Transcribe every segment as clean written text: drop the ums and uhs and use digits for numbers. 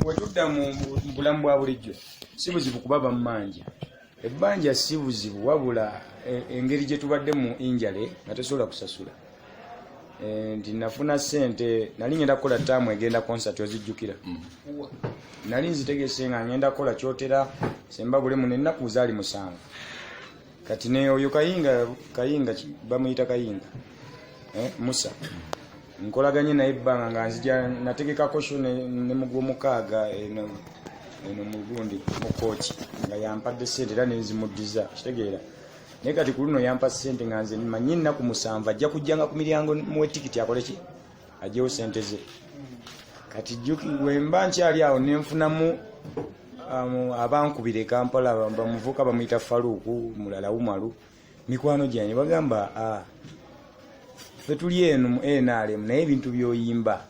Wetudda mu bulamu bwa bulijjo, si buzibu kuba bammanja. Ebbanja si buzibu, wabula engeri gye tubadde mu injale nga tosobola kusasula. Nti nafuna sente, nali ngenda kukola taamu egenda concert, ozijjukira? Nali nzitegese nga ngenda kukola Kyotera, Sembabulemu, nennaku zaali 7. Kati ne oyo Kayinga, Kayinga bamuyita Kayinga, Musa, nkolaganye naye ebbanga nga nzija nategekako show ne mugwomukaaga eno mugundi mukooki, nga yampadde sente era nenzimuddiza, kitegeera? Naye kati ku luno yampa sente nga nze manyi ennaku 7 ajja kujjanga ku miryango muwe tikiti akole ki, aggyewo sente ze. Kati jjuki wemba nkyali awo nenfunamu abankubira e Kampala, bamuvuka bamuyita Faluuku, mulala Umaru, mikwano gyange, bagamba, "Ffe tuli eno mu NRM, naye ebintu by'oyimba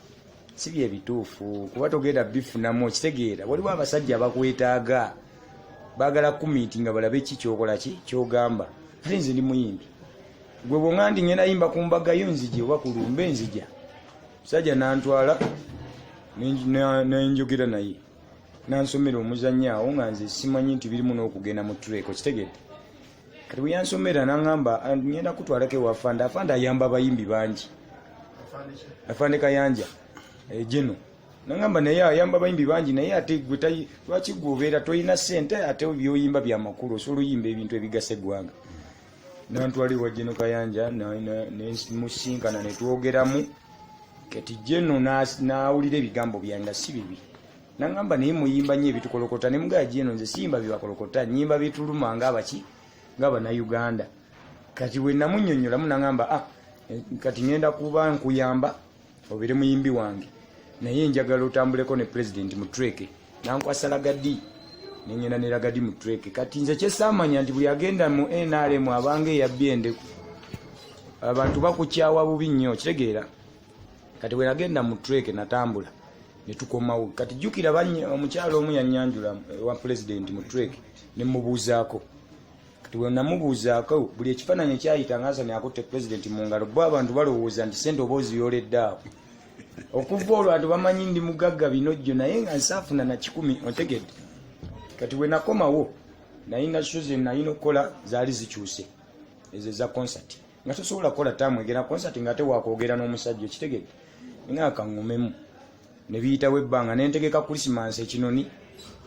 si bye bituufu, kuba togenda bifunamu." Okitegeera? Waliwo abasajja abakwetaaga, baagala kumiti nga balabe ki kyokola, ki kyogamba. Ate nze ndi muyimbi, gwe bwonga nti ngenda yimba ku mbaga yo nzije, oba ku lumbe nzija. Musajja nantwala nenjogera naye, nansomera omuzannyo awo nga nze simanyi nti birimu n'okugenda mu trek, okitegedde? Kati bwe yansomera naŋŋamba, "Ngenda kutwalako ewa afande. Afande ayamba abayimbi bangi." Afande Kayanja gino. Naŋŋamba, "Naye ayamba abayimbi bangi, naye ate gwe lwaki gwe obeera tolina ssente, ate byoyimba byamakulu, osobola oyimba ebintu ebigasa eggwanga?" Nantwala ewa Geno Kayanja, nemusinkana, netwogeramu. Kati Geno n'awulira ebigambo byange nga si bibi, naŋŋamba, "Naye muyimba nnyo ebitukolokota." Ne mugamba, "Geno, nze siyimba bibakolokota, nyimba bituluma ngaabaki, ng'abannayuganda." Kati bwe namunnyonnyolamu naŋŋamba, "Ah, kati ŋŋenda kuba nkuyamba obeere muyimbi wange, naye njagala otambuleko ne pulezidenti mu trek." Nankwasa Ragga Dee, neŋŋenda ne Ragga Dee mu trek. Kati nze kyesaamanya nti buli agenda mu NRM abanga eyabbye endeku, abantu bakukyawa bubi nnyo, kitegeera? Kati bwe nagenda mu trek, natambula netukomawo. Kati jjukira omukyalo omu yannyanjula ewa pulezidenti mu trek, nemubuuzaako. Kati bwe namubuuzaako, buli ekifaananyi ekyayita nga Hasani akutte pulezidenti mu ngalo, bo abantu balowooza nti sente oba oziyoledde awo. Okuva olwo abantu bamanyi ndi mugagga binojjo, naye nga nsaafuna na 100, otegedde? Kati bwe nakomawo, nalina show ze nalina okukola, zaali zikyuse ezo eza concert, nga tosobola kukola taamu egenda concert nga ate wakwogera n'omusajja, okitegedde? Nga kaŋŋumemu. Ne biyitawo ebbanga, nentegeka Christmas ekinoni,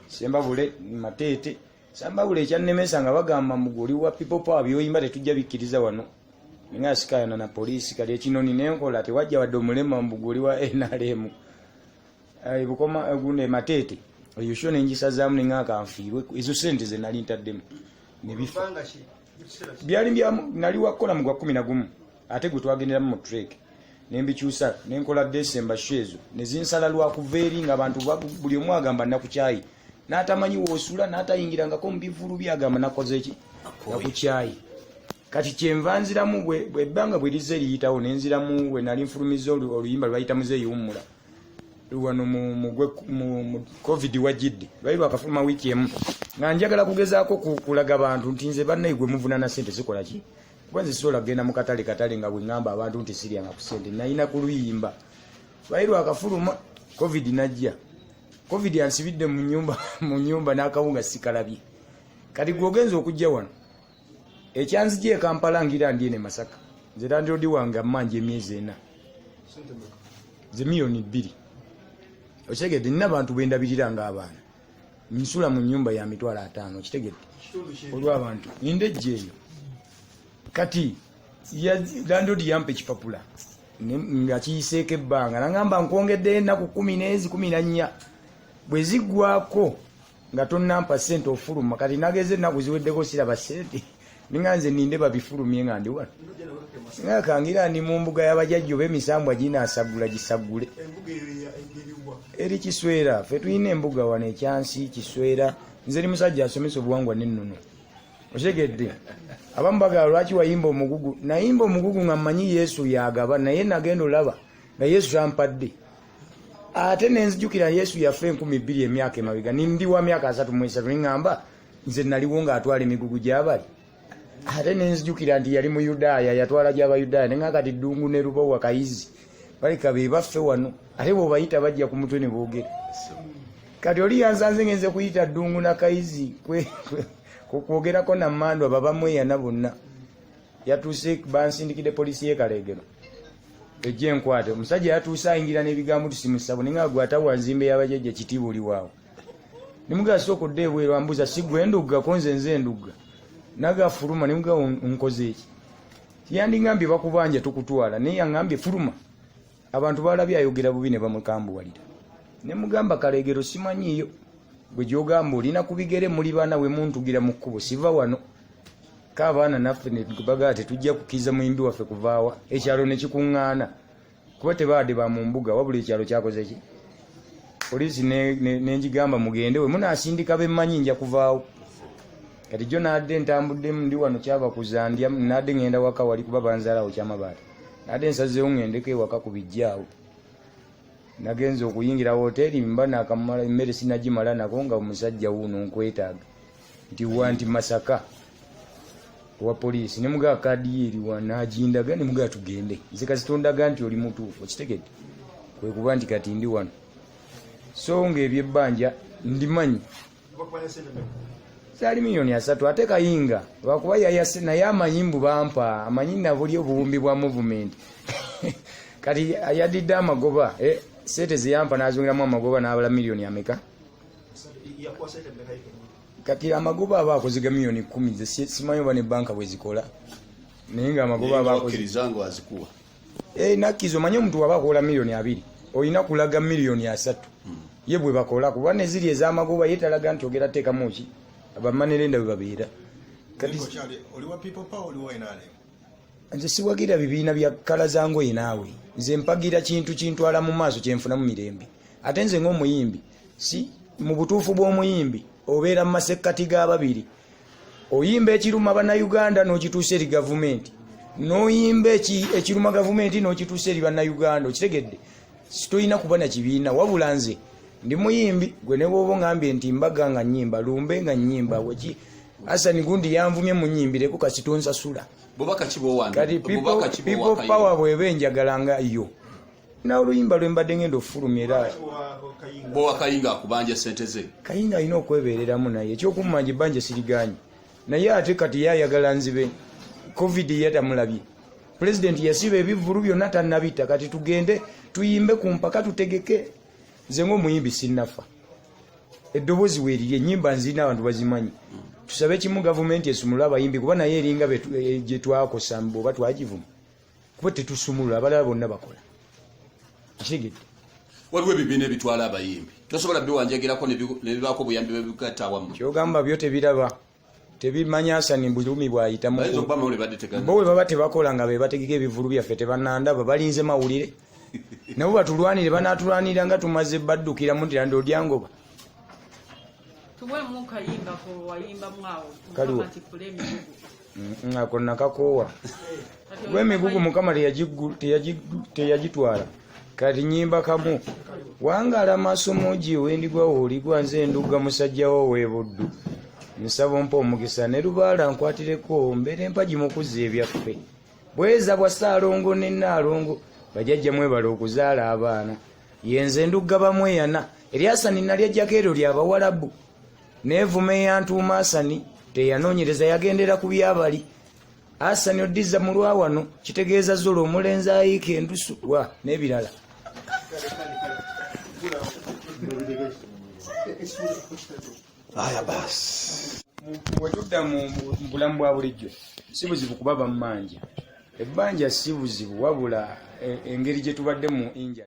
Sembabule, Mateete. Sembabule ekyannemesa nga bagamba mbu oli wa People Power, byoyimba tetujja bikkiriza wano. Nga sikayana na poliisi. Kati ekinoni nenkola, tewajja wadde omulema mbu oli wa NRM. Bukoma gundi Mateete, eyo show nengisazaamu, nenga kanfiirwe ezo sente ze nali ntaddemu nebifa. Bbanga ki? Mu kiseera ki? Byali bya nali wakukola mu gwa 11, ate gwe twagenderamu mu trek, nembikyusa nenkola December. Show ezo nezinsala lwakuva eri nga abantu buli omu agamba nakukyayi, n'atamanyi woosula, n'atayingirangako mu bivulu byagamba nakoze ki, nakukyayi. Kati kyenva nziramu bwebbanga bwe lizze liyitawo, nenziramu we nali nfulumiza oluyimba lwe bayita Muzeeyi Wummula wano mu COVID wajjidde, lwali lwakafuluma wiiki emu, nga njagala kugezaako kulaga bantu nti nze bannaye gwe muvunana sente zikola ki, kuba nze sisobola kugenda mu katale katale nga bwe ŋŋamba abantu nti siryanga ku sente. Nalina kuluyimba, lwali lwakafuluma, COVID najja. COVID ansibidde mu nyumba n'akawunga sikalabye. Kati gwe ogenza okujja wano, ekyanzija e Kampala, ngira ndi ene Masaka, nze landlord wange ammanja emyezi 4. Sente mmeka? Ze 2 miliyoni, okitegedde? Nina abantu bendabirira ng'abaana, nsula mu nyumba ya 50,000, okitegedde? Kitundu ki? Olw'abantu ndejja eyo. Kati landlord yampa ekipapula nga kiyiseeko ebbanga, nagamba, "Nkwongeddeyo ennaku 10 n'ezi 14, bwe ziggwako nga tonnampa sente ofuluma." Kati nageze ennaku ziweddeko, siraba sente, ninga nze ninde babifulumye nga ndi wano, nga kangira ndi mu mbuga y'abajajja oba emisambwa ginaasagula gisagule. Embuga eyo eriwa? Eri Kiswera. Ffe tulina embuga wano ekyansi Kiswera. Nze ndi musajja asomesa obuwangwa n'ennono, okitegedde? Abamu bagala, "Lwaki wayimba omugugu?" Nayimba omugugu nga mmanyi Yesu yagaba, naye nagenda olaba nga Yesu tampadde. Ate nenzijukira Yesu yafa 2000 emyaka emabega, nindi wa myaka 33, neŋŋamba nze naliwo ng'atwala emigugu gy'abali. Ate nenzijukira nti yali Muyudaaya, yatwala gy'Abayudaaya. Neŋŋamba kati Ddungu ne Lubowa Kayizi baleka be baffe wano, ate bw'obayita bajja ku mutwe ne boogera. Kati oli yansanze ngenze kuyita Ddungu na Kayizi kwogerako nammandwa babamweyana bonna. Yatuuse bansindikidde poliisi y'e Kaleegero ejja enkwate. Omusajja yatuuse ayingira n'ebigambo tusimusabo naye nga gwe atawa nzimbe y'abajjajja kitiibwa oli waawo. Nimugaa sooka odde ebweru ambuuza si gwe Ndugga ko nze nze Ndugga. Naga fuluma nimugaa nkoze eki. Yandingambye bakubanja tukutwala naye yaŋŋambye fuluma. Abantu balabye ayogera bubi ne bamukambuwalira. Ne mugamba Kaleegero simanyiiyo gwe gy'ogamba olina ku bigere muli bana we muntugira mu kkubo siva wano. Ko abaana naffe ne bagaa tetujja kukkiriza muyimbi waffe kuvaawa ekyalo ne kikuŋŋaana kuba tebaadde ba mu mbuga wabula ekyalo kyakoze ki. Poliisi ne ngigamba mugende we munaasindika bemmanyi nja kuvaawo. Kati jjo naadde ntambuddemu ndi wano kyabakuza ndya naadde ŋŋenda waka wali kuba banzaalawo Kyamabaati. Naadde nsazeewo ŋŋendeko ewaka ku bijjaawo. Nagenze okuyingira woteeri mba nakamala emmere sinagimala nako nga omusajja wuuno nkwetaaga nti wa nti Masaka owa poliisi ne mugaa kaadi ye eriwa n'agindaga ne mugaa tugende nze kasitondaga nti oli mutuufu okitegedde kwe kuba nti kati ndi wano so ng'ebyebbanja ndimanyi Bakubanja sente mmeka? Zaali 30 miliyoni ate Kayinga lwakuba yayase naye amanyi mbu bampa amanyi nabuli obuwumbi bwa movement kati yadidde amagoba sente zeyampa n'azongeramu amagoba n'abala miliyoni ameka. Yakuwa sente mmeka ye kennyini? Kati amagoba aba akoze ga 10 miliyoni nze simanyi oba ne banka bwe zikola naye nga amagoba aba akoze okkiriza nga wazikuwa. Nakkiriza omanyi omuntu waba akola 20 miliyoni olina kulaga 30 miliyoni ye bwe bakola kuba neziri ez'amagoba ye talaga nti ogera teekamu ki abamanirenda bwe babeera kati. Okyali oli wa People Power, oli wa NRM? Nze siwagira bibiina bya kkala za ngoye naawe nze mpagira kintu kintwala mu maaso kyenfunamu mirembe ate nze ng'omuyimbi si mu butuufu bw'omuyimbi obeera mu masekkati g'ababiri oyimba ekiruma bannayuganda n'okituusa eri gavumenti n'oyimba ekiruma gavumenti n'okituusa eri bannayuganda okitegedde. Tolina kuba na kibiina wabula nze ndi muyimbi gwe ne bwoba ongambye nti mbaga nga nnyimba lumbe nga nnyimba weki Asani gundi yanvumye munyimbireko kasi tonsasula. Bubaka ki bw'owanda? Kati Bubaka ki people bw'owakayo? power bweba enjagala nga yo n'oluyimba lwe mbadde ngenda ofulumya era. Kayinga. Bw'owa Kayinga akubanja sente ze. Kayinga alina okwebeereramu naye ekyokummanja ebbanja siriganye naye ate kati ye ayagala nzibe covid ye tamulabye pulezidenti yasiba ebivvulu byonna tannabita kati tugende tuyimbe ku mpaka tutegeke nze ng'omuyimbi sinnafa eddoboozi weeriri ennyimba nzirina abantu bazimanyi tusabe kimu gavumenti esumulule abayimbi kuba naye eringa gye twakosa oba twagivuma kuba tetusumulula abalala bonna bakola kitegedde. Waliwo ebibiina ebitwala abayimbi tosobola biwanjagirako ne bibaako obuyambi bwebigatta awamu. Kyogamba byo tebiraba tebimanya Asani bulumi bwayitamu. Bayinza okuba amawulire badde tegana. Bo bwe baba tebakola nga be bategeka ebivulu byaffe tebanandaba balinze mawulire nabo batulwanire banatulwanira nga tumaze baddukiramu nti andi odyangoba. Tuweemu kayimba ko wayimbamu awo. Kaliwa. Mukama tikkula emigugu. Ako nakakoowa Kati kuba emigugu mukama teyagitwala kati nyimba kamu wangala masomo gi wendigwawo oligwa nze Ndugga musajjawo w'ebuddu nsaba ompa omukisa ne lubaala nkwatireko mbeera empagi mukuzza ebyaffe bweza bwa Ssaalongo ne Nnaalongo bajjajja mwebala okuzaala abaana yenze Ndugga bamweyana eryasani nalyajjako eryo lyabawalabu neevuma eyantuuma Asani teyanoonyereza yagendera ku byabali Asani oddiza mu lwawano kitegeeza zola omulenzi ayiika endusu wa n'ebirala. Aya basi. Bwe tudda mu bulamu bwa bulijjo si buzibu kuba bammanja ebbanja si buzibu wabula engeri gye tubadde mu inja.